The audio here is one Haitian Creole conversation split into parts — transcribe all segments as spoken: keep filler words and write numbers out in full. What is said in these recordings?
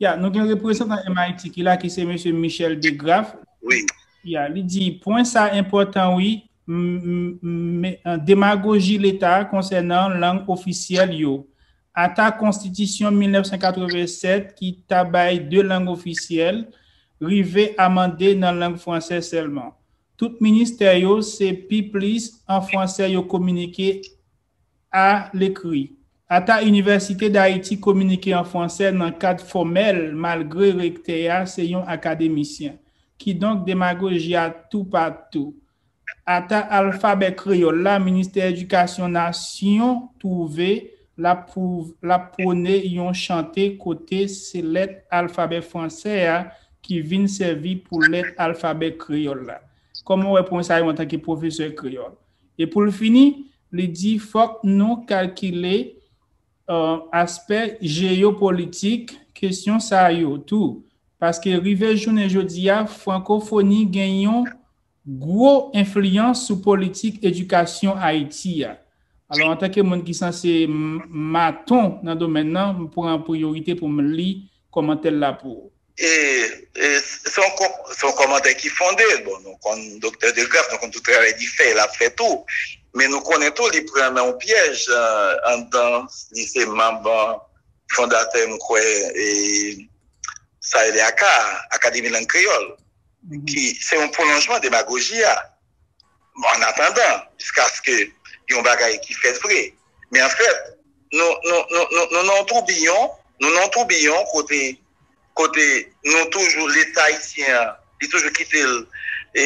Ya, nou gen reprezantan M I T ki la, ki se mesye Michel DeGraff. Wi. Ya, li di, pwen sa enpòtan, wi, m- m- m- demagoji Leta konsènan lang ofisyèl yo. Ata Konstitisyon mil nèf san katreven sèt ki ta bay de lang ofisyèl, rive amande nan lang fransè sèlman. Tout ministè yo, se pi plis an fransè yo kominike a lekri. Ata Université d'Haïti kominike an fransè nan kad fòmèl, malgre rektè a se yon akademisyen. Kidonk, demagoji a toupatou. Ata alfabè kreyòl la, Ministè Edikasyon Nasyon twouve l ap pwone yon chante kote se lèt alfabè fransè a ki vin sèvi pou lèt alfabè kreyòl la. Kòman w wè pwen sa yo antanke pwofesè kreyòl? E pou l fini, li di fòk nou kalkile aspè jeyopolitik kesyon sa yo tou. Paske rive jounen jodi a, frankofoni gen yon gwo enfliyans sou politik edikasyon Ayiti a. Alò, antanke moun ki sanse maton nan domèn nan, m pran priyorite pou m li kòmantè l la pou ou. E, e se yon kòmantè ki fonde. Bon, nou konn Doktè DeGraff, nou konn tout travay li fè, l ap fè tou. Men nou konnen tou, li pran nan yon pyèj anndan, li se manm fondatè, m kwè, e sa rele aka, Akademi Lang Kreyòl, ki se yon pwolonjman demagoji a. An atandan, jiskaske yon bagay ki fèt vre. Men anfèt, nou, nou, nou, nou, nou nan yon toubiyon, nou nan yon toubiyon kote, kote nou toujou, Leta ayisyen an, li toujou kite l, e,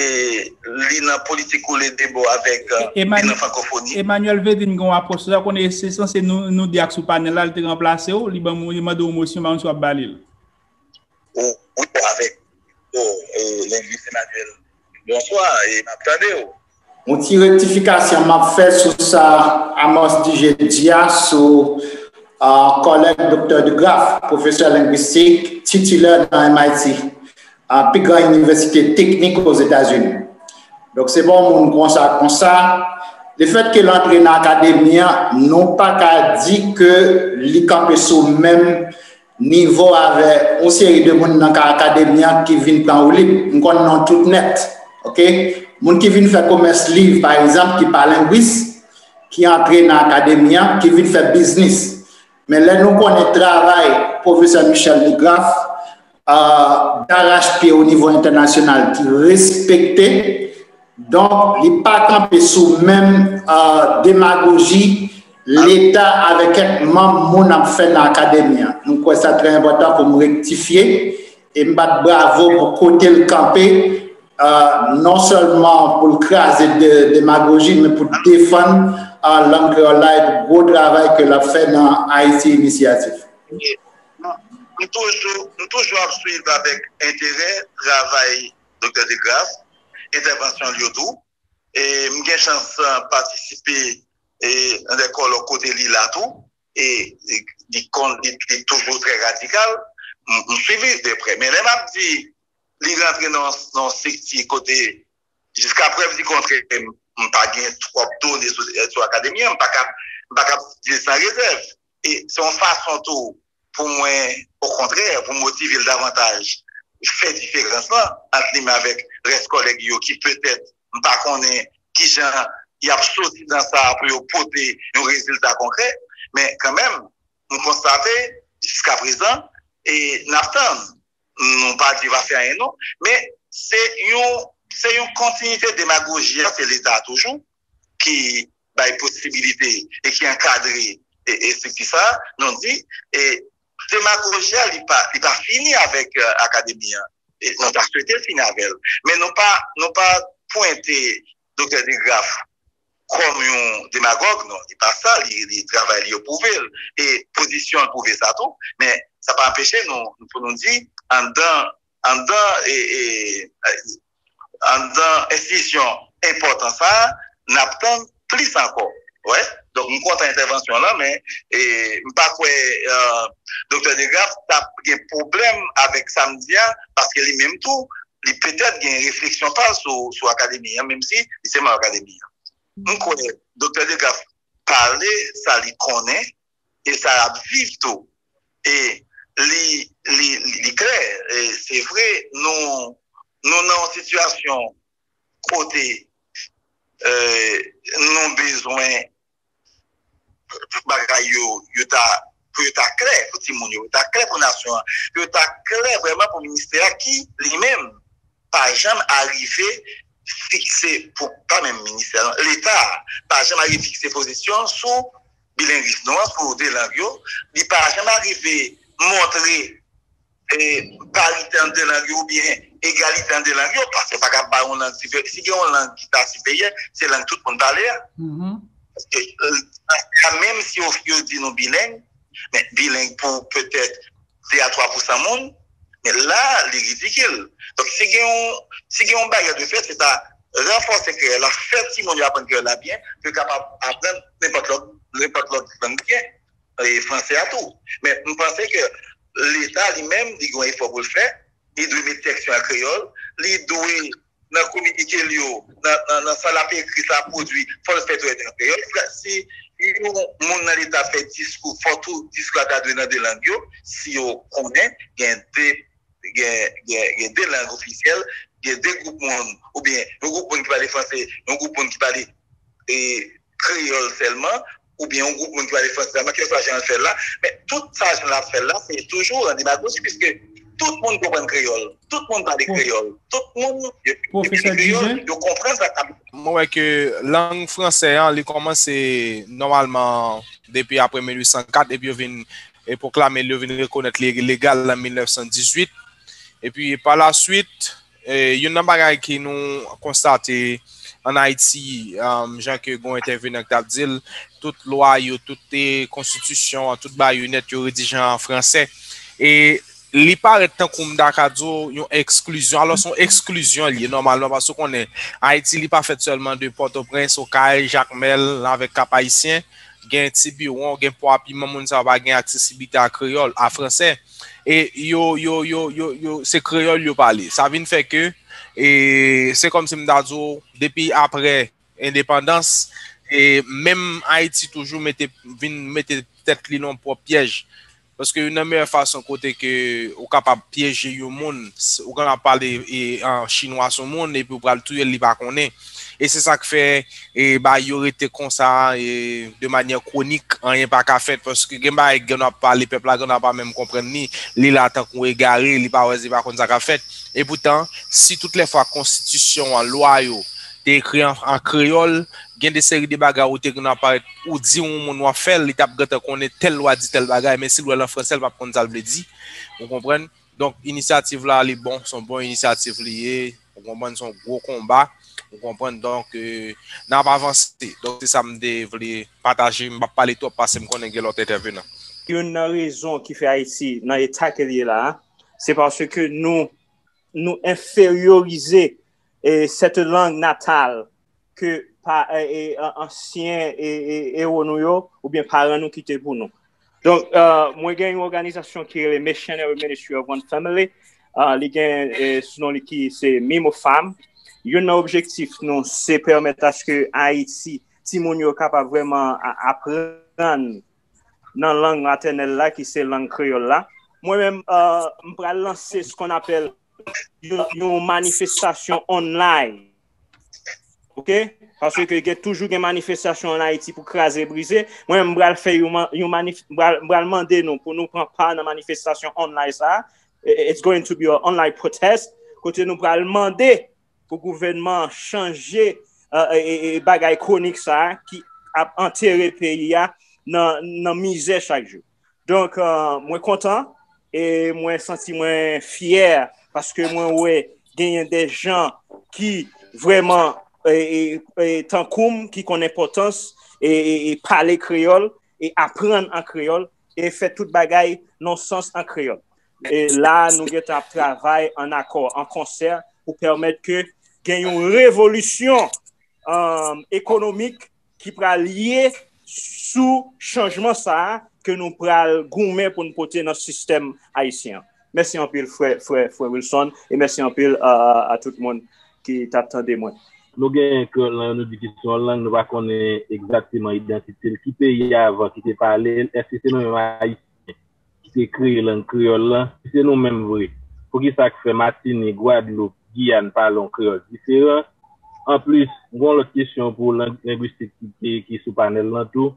li nan politik koule de bò avèk, e, li nan frankofoni. Emmanuel Védrine gen yon apwòch sou sa, konnen se sanse nou, nou de ak sou panèl la, li te ranplase w, li ban, li mande w mosyon, ban w sou ap ba li l. Ou, ou avèk, o, e, lengwis Emmanuel. Bonswa, e m ap tande w. Yon ti rektifikasyon m ap fè sou sa Amos D J di a sou uh, kòlèg Doktè DeGraff, pwofesè lengwistik, titilè nan M I T, uh, pi gran inivèsite teknik Ozetazini. Donk, se pa yon moun konsa, konsa. Lefètke l antre nan akademi an, nou pa ka di ke li kanpe sou menm nivo avè yon seri de moun nan ka akademi an ki vin pran woulib. M konn non tout nèt. Oke? Moun ki vin fè komès liv, pa egzanp, ki pa lengwis, ki antre nan akademi an, ki vin fè biznis. Men lè nou konnen travay pwofesè Michel DeGraff, uh, darachpye o nivo entènasyonal ki respekte, donk, li pa kanpe sou menm uh, demagoji Leta avèk kèk manm moun ap fè nan akademi an. Nou kwè sa trè enpòtan pou m rektifye e m bat bravo pou kote l kanpe, uh, non sèlman pou l kraze de, demagoji, men pou defann uh, lang kreyòl la e pou gwo travay ke l ap fè nan Ayiti Inisyativ. M toujou, m toujou ap swiv avèk enterè travay Doktè DeGraff, entèvansyon l yo tou. E m gen chans patisipe e, nan de kòlòk kote li la tou. E li konn, li, li toujou trè radikal. M, m swiv li de prè. Men lè m ap di li rantre nan, nan yon estrikti kote, jiska prèv di kontrè, m, m pa gen twòp done sou, sou akademi an, m pa ka, m pa ka di l san rezèv. E se yon fason tou pou mwen, okontrè, pou motive l davantaj, fè diferans lan ant li menm avèk rès kòlèg yo ki petèt, m pa konnen kijan y ap soti nan sa a pou yo pote yon rezilta konkrè, men kanmenm, m konstate, jiska prezan, e n ap tann. Nou pa di yo pa fè anyen non, men se yon, se yon kontinite demagoji a, se Leta toujou ki bay posibilite e ki ankadre e, estrikti sa a, nou di, e demagoji a, li pa, li pa fini avèk uh, akademi an. E nou ta swete l fini avè l. Men nou pa, nou pa pwente Doktè DeGraff kòm yon demagòg, non, li pa sa, li, li travay li yo pwouve l, e pozisyon l pwouve sa tou, men sa pa anpeche nou, pou nou di, anndan, anndan, e, e, anndan enstitisyon enpòtan sa a, n ap tann plis ankò. Wè? Donk, m kontan entèvansyon lan, men e, m pa kwè uh, Doktè DeGraff t ap gen pwoblèm avèk sa m di a, paske li menm tou, li petèt gen refleksyon pa l sou, sou akademi an, menm si li se manm akademi an. M kwè Doktè DeGraff pale sa li konnen e sa l ap viv tou. E li, li, Se vre, nou, nou nan yon sitiyasyon kote eh, nou bezwen bagay yo, yo ta, pou yo ta klè pou timoun yo, yo ta klè pou nasyon an, yo ta klè vrèman pou ministè a ki, li menm, pa janm arive fikse, pou, pa menm ministè, non, Leta a pa janm arive fikse pozisyon sou bilengis nou an, sou de lang yo, li pa janm arive montre e, parite ant de lang yo oubyen egalite ant de lang yo, paske pa ka ba yon lang siperyè. Si gen yon lang ki ta siperyè, se lang tout moun pale a. Paske, e, menm si yo, yo di nou bileng, men bileng pou petèt de a twa pousan moun, men la, li ridikil. Donk, si gen yon, si gen yon bagay dwe fèt, se ta ranfòse kreyòl la, fè timoun yo aprann kreyòl la byen, pou yo kapab aprann nenpòt lòt, nenpòt lòt lang byen, e, fransè a tou. Men m panse ke Leta li menm, li gen yon efò pou l fè, li dwe met tèks yo an kreyòl, li dwe, nan kominike l yo, nan, nan, nan sa l ap ekri, sa l ap pwodui, fò l fè tou an kreyòl. Si yon moun nan Leta ap fè diskou, fò tou diskou a ta dwe nan de lang yo, si yo konnen gen de, gen, gen, gen de lang ofisyèl, gen de gwoup moun, oubyen yon gwoup moun ki pale fransè, yon gwoup moun ki pale e, kreyòl sèlman, oubyen yon gwoup moun ki pale fransè sèlman, kèlkeswa jan l fè l la. Men tout sa jan l ap fè l la, se toujou an demagoji, piske tout moun konprann kreyòl, tout moun pale kreyòl, tout moun yo, yo konprann sa k ap. Mwen wè ke lang fransè an, li kòmanse nòmalman depi apre mil uit san kat, epi yo vin, e, pwoklame l, yo vin rekonèt li legal an mil nèf san dizuit. Epi, pa la swit, e, youn nan bagay ki nou konstate ann Ayiti, um, jan ke gon entèvenan ki t ap di l, tout lwa yo, tout, e, konstitisyon an, tout bagay yo nèt, yo redije an fransè. E li parèt tankou m ta ka di w yon eksklizyon. Alò, se yon eksklizyon li ye nòmalman, paske w konnen, Ayiti, li pa fèt sèlman de Pòtoprens, Okay, Jakmèl, avèk Kap Ayisyen. Gen Tibiwon, gen Pwa Piman, moun sa yo pa gen aksesibilite a kreyòl, a fransè. E yo, yo, yo, yo, yo, se kreyòl yo pale. Sa vin fè ke, e se kòmsi m ta di w, depi apre endepandans, e menm Ayiti toujou mete, vin mete tèt li nan yon pwòp pyèj. Paske youn nan meyè fason kote ke ou kapab pyeje yon moun, s-, ou kapab pale, e, an chinwa sou moun, epi ou pral touye l, li pa konnen. E se sa k fè, e, bagay yo rete konsa, e, de manyè kwonik, anyen pa ka fèt, paske gen bagay gen w ap pale, pèp la gen w ap pa menm konprann li, li la tankou egare, li pa wè, li pa konn sa k ap fèt. Epoutan, si tout lè fwa konstitisyon an, lwa yo, te ekri an, an kreyòl, gen de seri de bagay ou te gen w ap parèt, ou di yon moun w ap fè l, li t ap gentan konnen tèl lwa di tèl bagay, men si l wè l an fransè, l p ap konn sa l vle di. Ou konprann? Donk, inisyativ la, li bon, se yon bon inisyativ li ye. Ou konprann, se yon gwo konba. Ou konprann, donk, e, n ap avanse. Donk, se sa m te vle pataje. M p ap pale twòp paske m konnen gen lòt entèvenan. Youn nan rezon ki fè Ayiti nan eta ke l ye la a, se paske nou, nou enferyorize, e, cette langue natale ke pa, e, e, an-, ansyen, e, e, ewo nou yo, oubyen paran nou kite pou nou. Donk, e, mwen gen yon òganizasyon ki rele Missionary Ministry of One Family. E, li gen, e, sou non li ki se MIMOFAM. Youn nan objektif nou, se pèmèt aske Ayiti, timoun yo kapab vrèman a-, aprann nan lang matènèl la, ki se lang kreyòl la. Mwen menm, e, m pral lanse ce qu'on appelle yon, yon manifestasyon online. Oke? Paske gen, toujou gen manifestasyon ann Ayiti pou kraze brize. Mwen menm, m pral fè yon, man-, yon manif-, m pral, m pral mande nou pou nou pran pa nan manifestasyon online sa a. I-, it's going to be an online protest. Kote nou pral mande pou gouvènman an chanje, e, e, e, e, bagay kwonik sa a ki ap antere peyi a nan, nan mizè chak jou. Donk, e, mwen kontan e mwen santi mwen fyè paske mwen wè genyen de jan ki vrèman, e, e, e, tankou m, ki konn enpòtans e, e, e pale kreyòl e aprann an kreyòl e fè tout bagay nan sans an kreyòl. E la, nou gentan ap travay an akò, an konsè, pou pèmèt ke gen yon revolisyon, um, ekonomik ki pral ye sou chanjman sa a ke nou pral goumen pou n pote nan sistèm ayisyen an. Mèsi anpil, frè, frè, frè Wilson, e mèsi anpil a, a, a tout moun ki t ap tande mwen. Nou gen kreyòl lan, nou di ki se yon lang, nou pa konnen egzakteman idantite l. Ki peyi avan ki te pale l? Èske se nou menm Ayisyen ki te kreye lang kreyòl lan? Si se nou menm vre, Poukisa k fè Matinik, Gwadloup, Giyàn pale yon kreyòl diferan? Anplis, m gen yon lòt kesyon pou lang lengwistik ki, ki, ki sou panèl lan tou.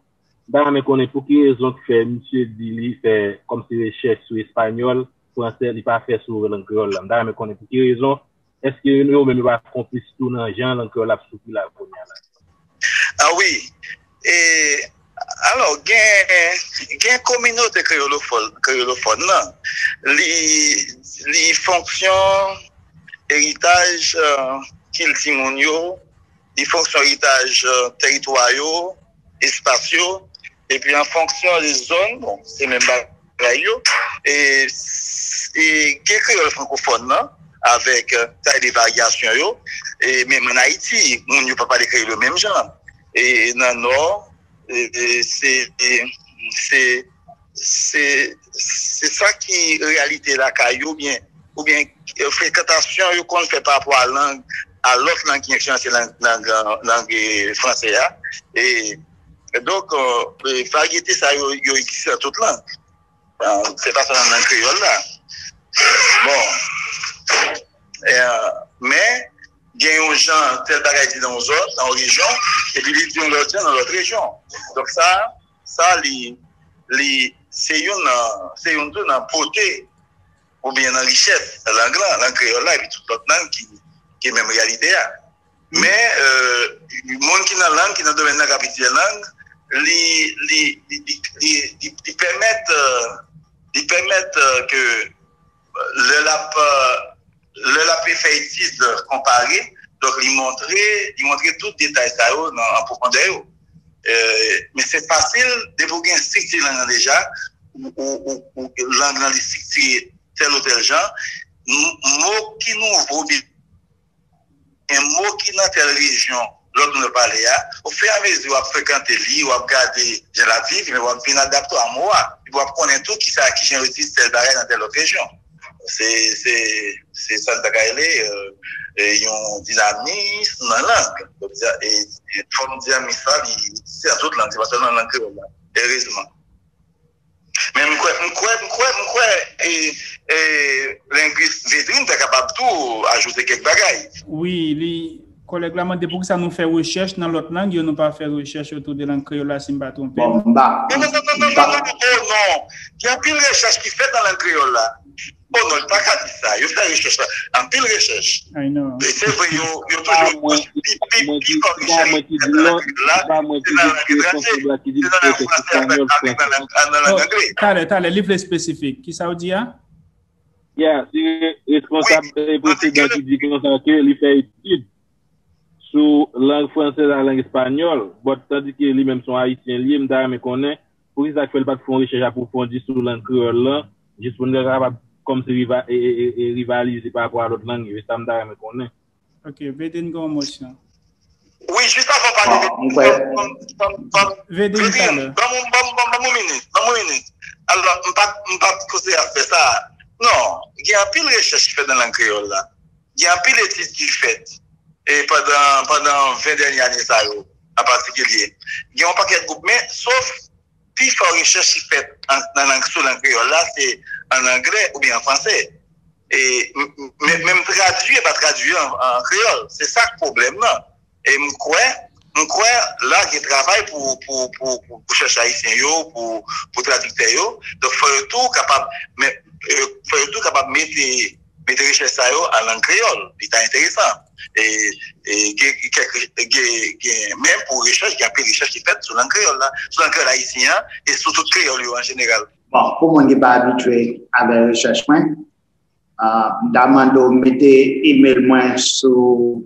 M ta renmen konnen pou ki rezon k fè misye di li fè kòmsi rechèch sou espanyòl, fransè, li pa fè sou lang kreyòl la. M ta renmen konnen pou ki rezon. Èske yo menm yo pa konplis tou nan jan lang kreyòl ap soufri la kounye a la? Ah wi. E, alò, gen, gen kominote kreyolofòn, kreyolofòn nan. Li, li fonksyon eritaj, euh, kilti moun yo, li fonksyon eritaj, euh, teritwa yo, espas yo, epi an fonksyon de zòn, bon, se menm bagay yo. E, e gen kreyòl frankofòn nan, avèk, euh, tay de varyasyon yo. E menm an Ayiti, moun yo pa pale kreyòl yo menm jan. E nan Nò, e, e se, se, se, se sa ki reyalite lakay yo, oubyen, oubyen, euh, frekantasyon yo konn fè pa rapò a lang, a lòt lang ki enfliyanse lang, lang, lang, euh, fransè a. E, e donk, euh, varyete sa yo, yo egziste nan tout lang. Euh, se pa sèlman nan lang kreyòl la. Bon. Euh, men, gen yon jan tèl bagay di nan yon zòn, nan yon rejyon, epi li di yon lòt jan nan lòt rejyon. Donk sa, sa li, li, se youn nan, se youn tou nan bote oubyen nan richès lang lan, lang kreyòl la, epi tout lòt lang ki, ki menm reyalite a. Men, euh, moun ki nan lang, ki nan domèn lang, k ap etidye lang, li, li, li, li, li, li, li pèmèt, euh, li pèmèt, euh, ke lè l ap, euh, lè l ap fè etid konpare, donk li montre, li montre tout detay sa yo nan, an pwofondè yo. Euh, men se fasil, depi w gen estrikti lang lan deja, ou, ou, ou, ou lang lan li estriktire tèl ou tèl jan, m- mo ki nouvo, gen mo ki nan tèl rejyon, lòt moun yo pale a, ofiramezi w ap frekante li, w ap gade jan l ap viv, men w ap vin adapte w a mo a. Epi w ap konnen tou kisa, kijan yo di tèl bagay nan tèl lòt rejyon. Se, se, se sa n ta ka rele, euh, euh, yon dinamis nan lang. Donk, e, e fòm dinamis sa, li egziste nan tout lang, se pa sèlman nan lang kreyòl la, erezman. Men m kwè, m kwè, m kwè, m kwè, e, e, lengwis Védrine ta kapab tou ajoute kèk bagay. Wi, li, kòlèg la mande poukisa nou fè rechèch nan lòt lang yo, nou pa fè rechèch otou de lang kreyòl la, si m pa twonpe m. Bon, m pa. Non, non, non, non, non, non, non, oh non. Gen anpil rechèch ki fèt nan lang kreyòl la. Oh non, li pa ka di sa. Yo fè rechèch la. Anpil rechèch. I know. E se vre, yo, yo toujou pi, pi, pi fò rechèch ki fèt nan lang kreyòl la, se nan lang etranje, se nan lang fransè avèk, avèk nan lang, nan lang angle. Talè, talè, li vle espesifik. Kisa w di a? Yeah, se responsab presedan ki di konsa ke li fè etid sou lang fransèz ak lang espanyòl, but tandis ke li menm se yon ayisyen li ye, m ta renmen konnen poukisa k fè l pa t fè yon rechèch apwofondi sou lang kreyòl lan, jis pou n kapab kòmsi riva, e, e, e, e rivalize pa rapò a lòt lang yo, e sa m ta renmen konnen. Ok, Védrine gen yon mosyon. Wi, jis avan w pale, Bon, m kwè- ban m, ban m, ban m, Védrine, Védrine, talè. Ban m, ban m, ban m, ban m yon minit, ban m yon minit. Alò, m pa t, m pa t konsidere aspè sa. Non, gen anpil rechèch ki fèt nan lang kreyòl la. Gen anpil etid ki fèt e pandan, pandan ven dènye ane sa yo, an patikilye. Gen yon pakèt gwoup, men sof pi fò rechèch ki fèt an, nan lang, sou lang kreyòl la, se an anglè oubyen an fransè. E m- m- men, men m tradui e pa tradui an, an kreyòl. Se sa k pwoblèm nan. E m kwè, m kwè la gen travay pou, pou, pou, pou, pou chèchè ayisyen yo, pou, pou tradiktè yo. Donk, fò yo tou kapab, men, euh, fò yo tou kapab mete, mete rechèch sa yo an lang kreyòl. Li ta enteresan. E, e gen, gen, gen, gen, menm pou rechèch, gen anpil rechèch ki fèt sou lang kreyòl la, sou lang kreyòl ayisyen an, e sou tout kreyòl yo an jeneral. Bon, pou moun ki pa abitye avè rechèch mwen, ah, m ta mande w mete email mwen sou,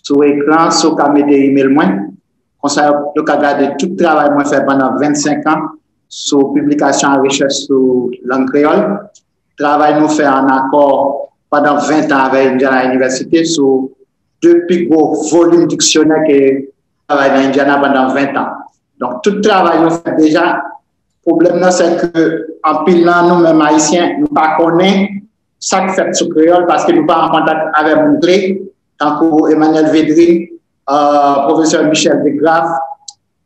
sou ekran, si w ka mete email mwen. Konsa, yo, yo ka gade tout travay mwen fè pandan vennsenk an sou piblikasyon ak rechèch sou lang kreyòl. Travay nou fè an akò pandan ven tan avèk Indiana University sou de pi gwo volim diksyonè ke travay nan Indiana pandan ven tan. Donk, tout travay nou fè deja, pwoblèm nan, se ke anpil nan nou menm Ayisyen, nou pa konnen sa k fèt sou kreyòl paske nou pa an kontak avèk moun kle, tankou Emmanuel Védrine, euh, pwofesè Michel DeGraff,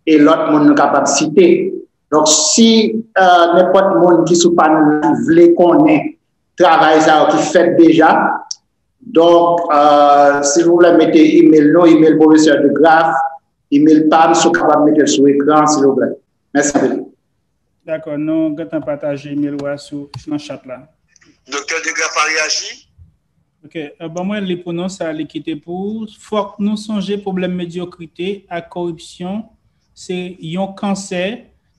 e lòt moun nou kapab site. Donk, si, euh, nenpòt moun ki sou panèl la vle konnen travay sa yo ki fèt deja. Donk, euh, silvouplè, mete email nou, email pwofesè DeGraff, email pa m, si w kapab mete l sou ekran, silvouplè. Mèsi anpil. Dakò, nou gentan pataje email ou a sou nan chat la. Doktè DeGraff a reyaji? Ok, euh, ban mwen li pou nou, sa li kite pou ou. Fòk nou sonje pwoblèm medyokrite ak koripsyon se yon kansè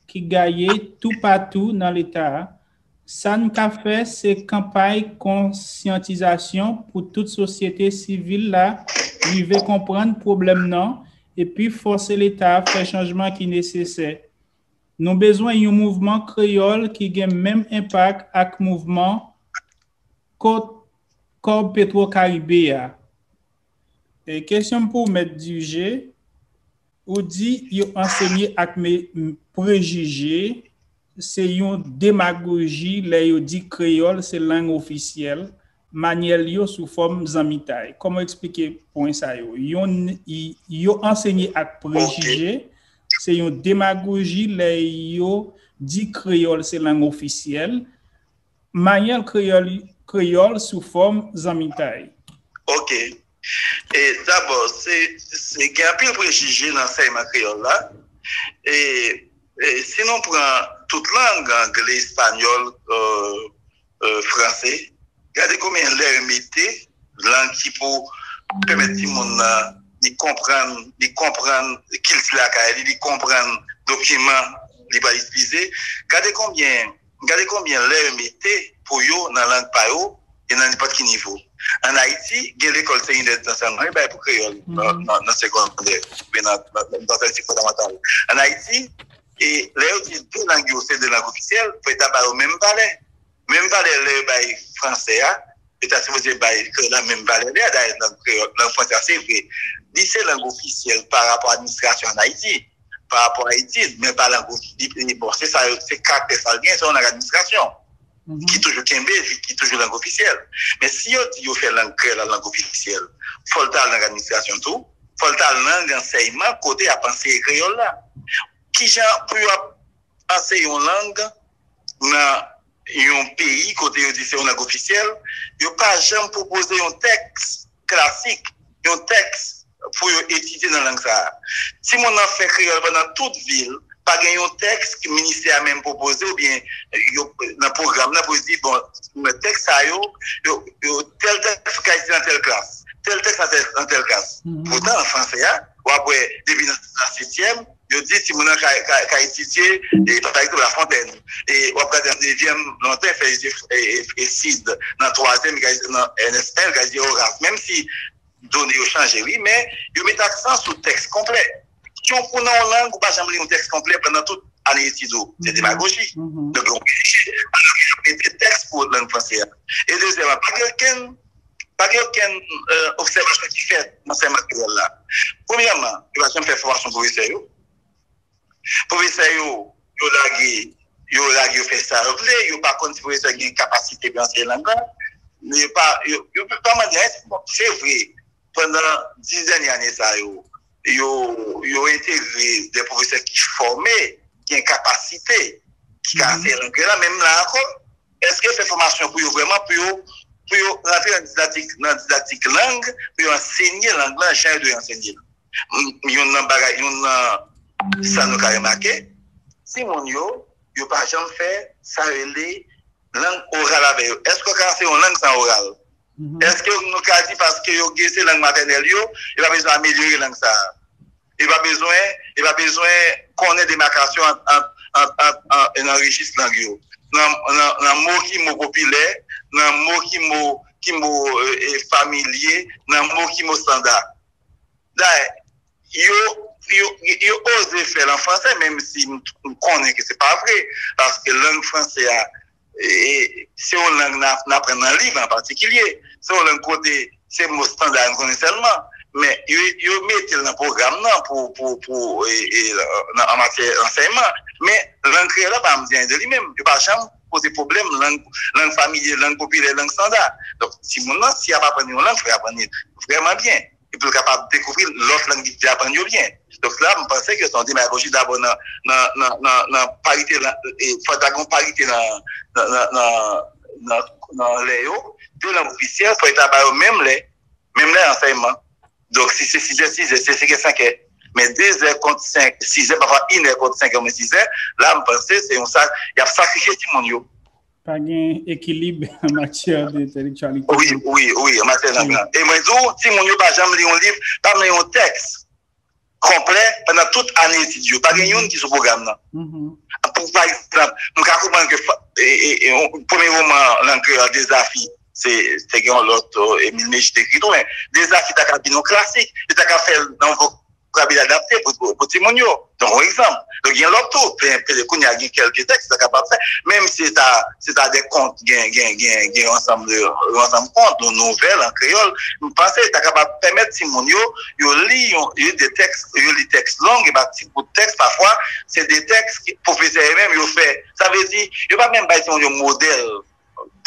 ki gaye toupatou nan Leta a. Sa n ka fè se kanpay konsyantizasyon pou tout sosyete sivil la rive konprann pwoblèm nan epi fòse Leta a fè chanjman ki nesesè. Nou bezwen yon mouvman kreyòl ki gen menm enpak ak mouvman kòb Petwo Karibe a. E kesyon m pou w, Mèt Dirije, ou di yo ansenye ak prejije, se yon demagoji lè yo di kreyòl se lang ofisyèl, manyèl yo sou fòm zanmitay. Kòman w eksplike pwen sa yo? Yo ansenye ak prejije, se yon demagoji lè yo di kreyòl se lang ofisyèl, manyèl kreyòl sou fòm zanmitay. Ok. E dabò, se, se gen anpil prejije nan ansèyman kreyòl la. E, e si nou pran tout lang, angle, espanyòl, euh, euh, franse, gade konbyen lè yo mete lang ki pou pèmèt timoun nan li konprann, li konprann kilti lakay li, li konprann dokiman li pral itilize. Gade konbyen, gade konbyen lè yo mete pou yo nan lang pa yo e nan nenpòt ki nivo. An Ayiti, gen lekòl Sen Inès nan sèlman, yo bay pou kreyòl nan, nan, nan segondè, oubyen nan, nan, nan, nan sèl fondamantal. An Ayiti, e lè yo di de lang yo se de lang ofisyèl, fò eta ba yo menm valè. Menm valè lè yo bay franse a, yo ta sipoze bay kreyòl la menm valè li a. Dayè, lang kreyòl, lang franse a, se vre, li se lang ofisyèl pa rapò a administrasyon an Ayiti, pa rapò a etid, men pa lang ofi-, li, li, bon, se sa, se karaktè sa l gen, se yon lang administrasyon ki toujou kenbe, ki toujou lang ofisyèl. Men si yo di yo fè lang kreyòl la lang ofisyèl, fò l ta lang administrasyon tou, fò l ta lang ansèyman kote y ap anseye kreyòl la. Kijan pou yo ap anseye yon lang nan yon peyi kote yo di se yon lang ofisyèl, yo pa janm pwopoze yon tèks klasik, yon tèks pou yo etidye nan lang sa a. Timoun nan fè kreyòl pandan tout vi l, pa gen yon tèks ke ministè a menm pwopoze oubyen yo, nan pwogram nan pou yo di, bon, tèks sa yo, yo, yo tèl tèks ka itilize nan tèl klas, tèl tèks nan tèl, nan tèl klas. Poutan, an franse a, w ap wè, depi nan, nan setyèm, yo di timoun nan ka, ka, ka etidye, e, pa egzanp, La Fontaine. E w ap gade an nevyèm, lontan, fè etidye, e, e, e Sid. Nan twazyèm, li ka etidye nan Ernest L, li ka etidye Horace. Menm si done yo chanje, wi, men yo met aksan sou tèks konplè. Si w pou nan yon lang, ou pa janm li yon tèks konplè pandan tout ane etid ou. Se demagoji. Donk, yo oblije mete tèks pou lang franse a. E dezyèmman, pa gen okenn, pa gen okenn, euh, obsèvasyon ki fèt nan ansèyman kreyòl la. Premyèman, yo pa janm fè fòmasyon pwofesè yo. Pwofesè yo, yo lage, yo lage, yo fè sa yo vle, yo pa konn si pwofesè gen kapasite pou anseye lang lan. Yo pa, yo, yo pa mande anyen. Bon, se vre, pandan dis dènye ane sa yo, yo, yo entegre de pwofesè ki fòme, ki gen kapasite, ki ka anseye lang kreyòl la, menm la ankò, èske yo fè fòmasyon pou yo vrèman, pou yo, pou yo rantre nan didaktik, nan didaktik lang, pou yo ansenye lang lan jan yo dwe ansenye l? M-, youn nan bagay, youn nan sa nou ka remake, timoun yo, yo pa janm fè sa yo rele lang oral avè yo. Èske w ka anseye yon lang san oral? Èske nou ka di paske yo gen, se lang matènèl yo, yo pa bezwen amelyore lang sa a? Yo pa bezwen, yo pa bezwen konnen demakasyon ant, ant, ant, ant, ant, nan rejis lang yo. Nan, nan, nan mo ki mo popilè, nan mo ki mo, ki mo, e, e, familye, nan mo ki mo estanda. Dayè, yo, yo, yo oze fè l an franse, menm si m, m konnen ke se pa vre, paske lang franse a, e, se yon lang n ap, n aprann nan liv an patikilye. Se yon lang kote se mo estanda nou konnen sèlman. Men yo, yo mete l nan pwogram nan pou, pou, pou, e, e, nan, an matyè ansèyman. Men lang kreyòl la pa janm di anyen de li menm. Yo pa janm poze pwoblèm lang, lang familye, lang popilè, lang estanda. Donk, timoun nan, si y ap aprann yon lang, fò y aprann li vrèman byen. Epi l kapab dekouvri lòt lang li te aprann yo byen. Donk la, m panse ke se yon demagoji dabò nan, nan, nan, nan, nan parite, e, fò ta gen yon parite nan, nan, nan, nan, nan, nan lè yo, de lang ofisyèl, fò eta ba yo menm lè, menm lè ansèyman. Donk, si se sizè, sizè, si se senkè, senkè. Men dezè kont senk, sizè, pafwa inè kont senkè, men sizè, la, m panse se yon sa, y ap sakrifye timoun yo. Pa gen ekilib an matyè de entèlektyalite. Wi, wi, wi, an matyè lang lan. E mwen di w, timoun yo pa janm li yon liv, pa li yon tèks konplè pandan tout ane etid yo. Pa gen youn ki sou pwogram nan. Pou, pa egzanp, m ka konprann ke fa- e, e, e, yon premye woman lang kreyòl, Dezafi, se te gen yon lòt, e, Emil Mejit te ekri tou, men Dezafi ta ka vin yon klasik, li ta ka fè l nan yon vokabilè adapte pou, pou, pou timoun yo. Donk, yon egzanp. Donk, gen lòt tou, pe- pe- kounye a gen kèlke tèks ta kapab fè, menm si se ta, se ta de kont, gen, gen, gen, gen yon ansanm de, yon ansanm kont, yon nouvèl an kreyòl, m panse ta kapab pèmèt timoun yo, yo li yon, yo li de tèks, yo li tèks long, e pa ti bout tèks, pafwa, se de tèks ki pwofesè yo menm yo fè. Sa vle di, yo pa menm bay timoun yo modèl,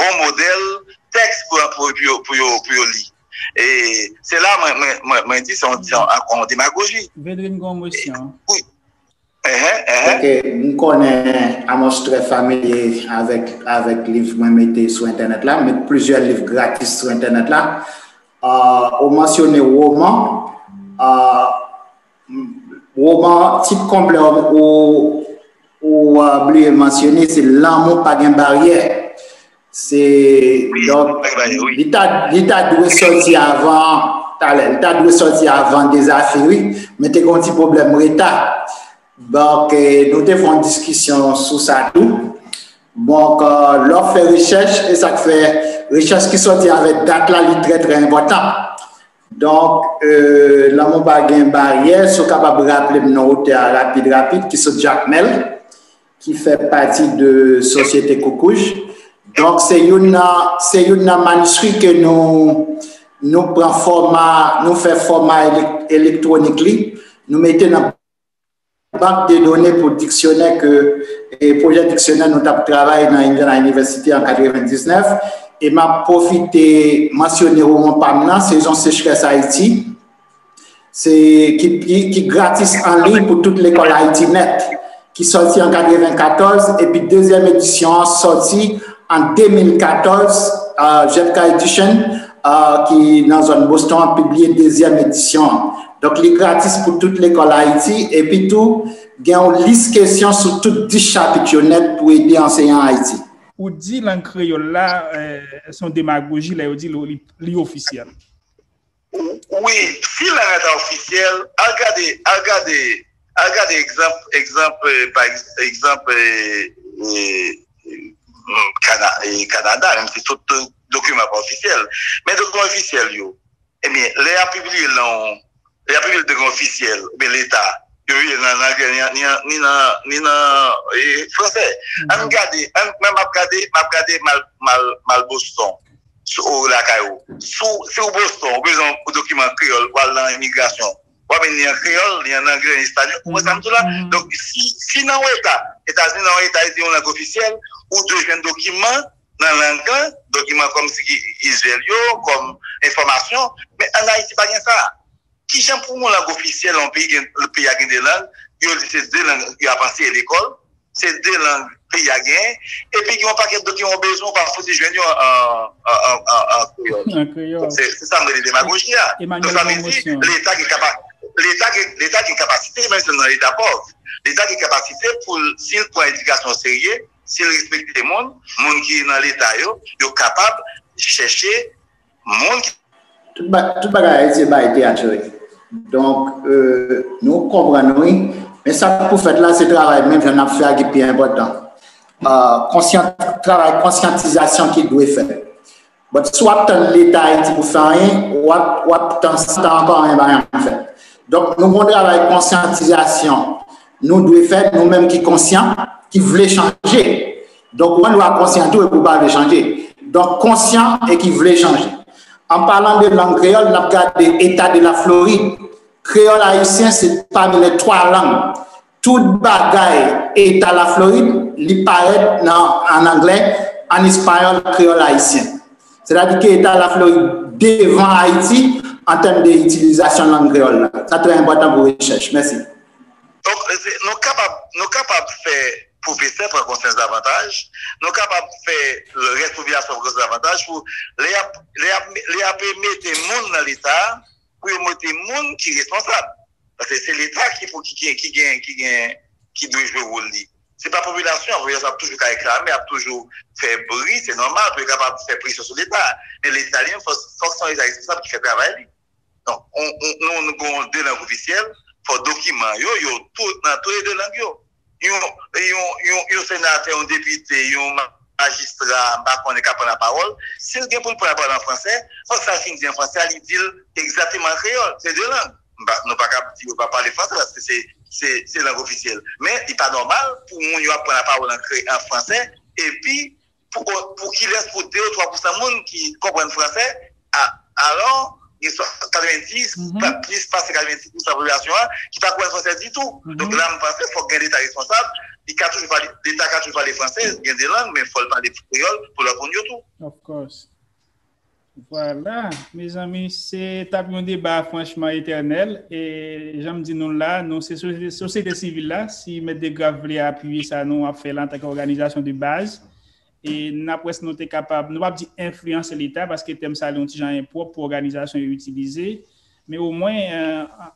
bon modèl, tèks pou, pou, pou, yo, pou, yo, pou yo li. E se la mwen, mwen, mwen, mwen di se yon, se yon, ankò yon demagoji. Vedrine gen yon mosyon. Wi. Ehn, ehn. Ok, m konnen Amos trè familye avèk, avèk liv mwen mete sou entènèt la, met plizyè liv gratis sou entènèt la. Uh, ou mansyone woman, uh, woman, tit konplè ou, ou uh, bliye mansyone, se Lanmou pa gen baryè. Se, donk, li ta, li ta dwe sòti avan, talè, li ta dwe sòti avan Dezafi, wi, men te gen yon ti pwoblèm reta. Donk, eh, nou te fè yon diskisyon sou sa tou. Donk, eh, lè w fè rechèch, e sa k fè rechèch ki sòti avèk dat la, li trè, trè enpòtan. Donk, eh, Lanmou pa gen baryè, si w kapab raple m non otè a rapid, rapid, ki sot Jakmèl, ki fè pati de Sosyete Koukouj. Donk, se youn nan, se youn nan maniskri ke nou, nou pran fòma, nou fè fòma elek- elektwonik li, nou mete nan bank de done pou diksyonè ke, e pwojè diksyonè nou t ap travay nan Indiana University an katrevendiznèf. E m ap pwofite mansyone woman pa m nan, Sezon Sechrès Ayiti, se, ki, ki, ki gratis an liy pou tout lekòl Ayiti nèt, ki sòti an katrevenkatòz, epi dezyèm edisyon an sòti an de mil katòz, uh, Jetka Edition, uh, ki nan zòn Boston an, pibliye dezyèm edisyon an. Donk, li gratis pou tout lekòl Ayiti, epi tou, gen yon lis kesyon sou tout dis chapit yo nèt pou ede anseyan Ayiti. Ou di lang kreyòl la, eh, se yon demagoji lè yo di li, li, li ofisyèl. Wi, si lang lan ta ofisyèl, al gade, al gade, al gade egzanp, egzanp, eh, pa egz- egzanp, eh, eh, eh, Kana- eh, Kanada, menm si tout, tout dokiman pa ofisyèl. Men dokiman ofisyèl yo, ebyen, lè y ap pibliye l nan, lè y ap pibliye l dokiman ofisyèl, ebyen, Leta, yo pibliye l nan, nan anglè, ni, ni, ni nan, ni nan, eh, fransè. Ann gade, ann, men m ap gade, m ap gade mal, mal, mal Boston. Sou, ou lakay ou. Si w, si w Boston, ou bezwen yon dokiman kreyòl, w al nan imigrasyon. W ap jwenn li an kreyòl, li an anglè, an espanyòl. Ou wè sa m di w la? Donk, si, si nan yon eta, Etazini nan yon eta, li se yon lang ofisyèl, ou dwe jwenn dokiman nan lang lan, dokiman kòm si ki vizwèl yo, kòm enfòmasyon. Men ann Ayiti, pa gen sa. Kijan pou yon lang ofisyèl, yon peyi gen, peyi a gen de lang, yo di se de lang yo ap anseye lekòl, se de lang peyi a genyen, epi gen yon pakèt dokiman w bezwen, ou pa fouti jwenn yo an, an, an, an, an kreyòl. An kreyòl. Se, se sa m rele demagoji a. Donk, sa vle di, Leta gen kapa- Leta gen, Leta gen kapasite, menm si l nan Leta pòv, Leta gen kapasite pou l, si l pran edikasyon serye, si l respekte moun, moun ki nan Leta yo, yo kapab chèche moun ki Tout ba- tout bagay se bay teyat yo ye. Donk, euh, nou konprann, wi. Men sa k pou fèt la, se travay menm jan n ap fè a ki pi enpòtan. Euh, konsyan- travay konsyantizasyon ki dwe fèt. But si w ap tann Leta Ayiti pou fè anyen, w ap, w ap tann san tan ankò anyen pa janm fèt. Donk, nou gen yon travay konsyantizasyon nou dwe fè, nou menm ki konsyan, ki vle chanje. Donk, ou gen dwa konsyan tou epi w pa vle chanje. Donk, konsyan e ki vle chanje. An palan de lang kreyòl, n ap gade Eta de la Florid. Kreyòl ayisyen se pami les trois langues. Tout bagay Eta Laflorid, li parèt nan, an anglè, an espayòl, kreyòl ayisyen. Sètadi ke Eta Laflorid devan Ayiti an tèm de itilizasyon lang kreyòl la. Sa trè enpòtan pou rechèch. Mèsi. Donk, se- nou kapab, nou kapab fè pwofesè pran konsyans davantaj, nou kapab fè rès popilasyon pran konsyans davantaj pou lè y ap, lè y ap, lè y ap mete moun nan Leta, pou yo mete moun ki responsab. Paske se Leta ki pou, ki gen, ki gen, ki gen, ki dwe jwe wòl li. Se pa popilasyon an, popilasyon ap toujou ka reklame, ap toujou fè bri, se nòmal pou yo kapab fè presyon sou Leta. Men Leta li menm, fòk, fòk se yon Leta responsab ki fè travay li. Donk, on, on, nou, nou gen de lang ofisyèl, fò dokiman yo, yo tou, nan tou le de lang yo. Yon, yon, yon, yon senatè, yon depite, yon ma- majistra, m pa konnen, ka pran lapawòl, si l gen pou l pran lapawòl an fransè, fòk sa l fin di an fransè a, li di l egzakteman an kreyòl. Se de lang. M pa, nou pa ka di yo pa pale fransè, paske se, se, se lang ofisyèl. Men, li pa nòmal pou moun yo ap pran lapawòl an kre-, an fransè, epi pou, pou kilès, pou de ou twa pousan moun ki konprann fransè, a, alò, gen swa-, katrevendis, pa plis pase katrevendis pousan popilasyon an ki pa konprann fransè ditou. Donk la, m panse fòk gen Leta responsab, li ka toujou pale, Leta ka toujou pale fransè, gen de lang, men fò l pale kreyòl pou lòt moun yo tou. Of course. Vwala, mezanmi, se t ap yon deba franchman etènèl. E jan m di nou la, nou se sosyete, sosyete sivil la. Si Mèt Degraf vle apiye sa nou ap fè la antanke òganizasyon de baz, e n ap wè si nou te kapab, nou p ap di enfliyanse Leta, paske tèm sa a yon ti jan enpwòp pou òganizasyon yo itilize, men omwen, eh,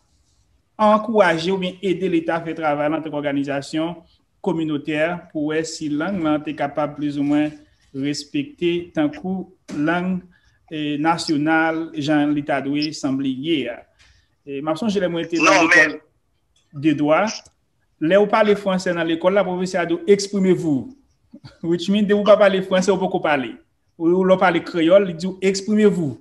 ankouraje oubyen ede Leta fè travay la antanke òganizasyon kominotè pou wè si lang lan te kapab plizoumwen respekte tankou lang, eh, nasyonal, jan li ta dwe sanble ye a. Eh, m ap sonje lè mwen te nan lekòl de dwa, lè ou pale fransè nan lekòl la, pwofesè a di w, "Exprimez-vous." Which mean, depi ou pa pale fransè, ou poko pale. Ou, ou lè w pale kreyòl, li di w, "Exprimez-vous."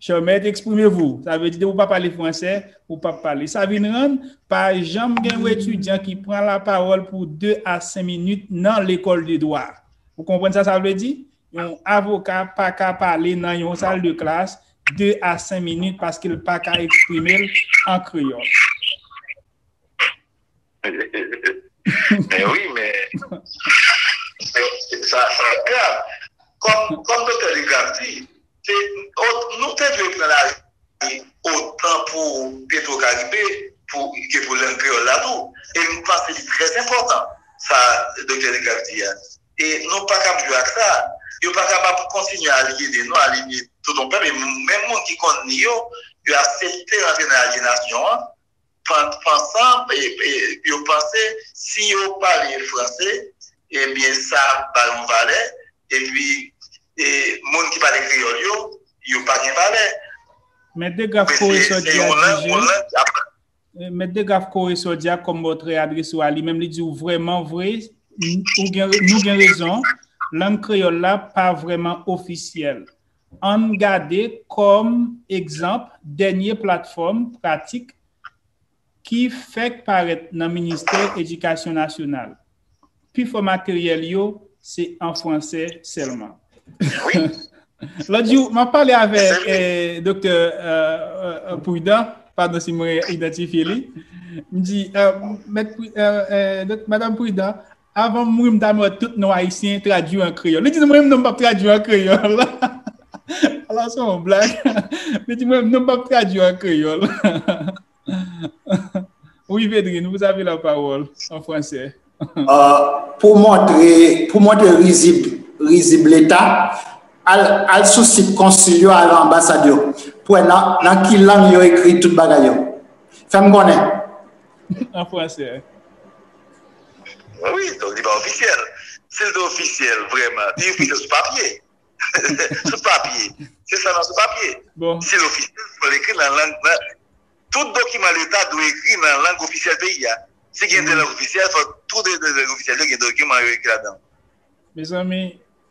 Chè mèt, exprimez-vous. Sa vle di, depi ou pa pale fransè, ou p ap pale. Sa vin rann, pa janm gen yon etidyan ki pran lapawòl pou de a senk minit nan lekòl de dwa. Ou konprann sa sa vle di? Yon avoka pa ka pale nan yon sal de klas de a senk minit paske l pa ka eksprime l an kreyòl. Men wi, men, men sa, sa grav. Kòm, kòm Doktè Degraff di, se, o-, nou te dwe pran lari otan pou Petro Caribe pou, ke pou lang kreyòl la tou. E m panse li trè enpòtan, sa Doktè Degraff di a. E nou pa kab jwe ak sa. Yo pa kapab kontinye alyene nou, alyene tout yon pèp. E menm moun ki konn li yo, yo aksepte rantre nan alyenasyon an, pan-, pansan, e, e, yo panse si yo pale franse, ebyen, sa ap ba yo yon valè, epi, e, moun ki pale kreyòl yo, yo pa gen valè. Mèt Degraff kore sa w di a, di je. Mèt Degraff kore sa w di a kòm mòtrè adrese w a li menm, li di w vrèman vre, n-, ou gen, nou gen rezon, lang kreyòl la pa vrèman ofisyèl. Ann gade kòm egzanp dènye platfòm pratik ki fèk parèt nan Ministè Edikasyon Nasyonal. Pifò materyèl yo se an fransè sèlman. Wi. Lòt jou, m ap pale avèk, eh, Doktè, eh, eh, Prudent, padon si mwen idantifye li. M di, eh, Mèt Pri-, eh, eh, Dok-, Madanm Prudent, avan m mouri, m ta mèt tout non ayisyen tradui an kreyòl. Li di, "Mwen menm non, m p ap tradui an kreyòl." Alò, se yon blag. Li di, "Mwen menm non, m p ap tradui an kreyòl." Wi, Védrine, vous avez la parole en français. Euh, pou montre, pou montre rizib, rizib Leta, al, al sou sit konsil yo, al anbasad yo, pou wè nan, nan ki lang yo ekri tout bagay yo. Fè m konnen. An fransè. Wi, donk li pa ofisyèl. Si l te ofisyèl, vrèman, li ofisyèl sou papye. Sou papye. Se sa nan sou papye. Bon. Si l ofisyèl, fò l ekri nan lang, nan, tout dokiman Leta dwe ekri nan lang ofisyèl peyi a. Si gen de lang ofisyèl, fò tout de, de lang ofisyèl yo gen dokiman yo ekri ladan. Mezanmi,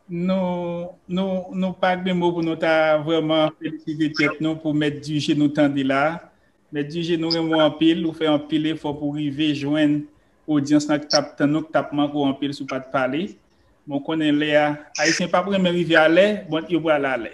nou, nou, nou pa gen mo pou nou ta vrèman felisite tèt nou pou Mèt Dije nou tande la. Mèt Dije, nou renmen w anpil, ou fè anpil efò pou rive jwenn odyans lan k t ap tann ou, k t ap manke w anpil si w pa t pale. Bon, konnen lè a, Ayisyen p ap renmen rive alè, bon, yo prale alè.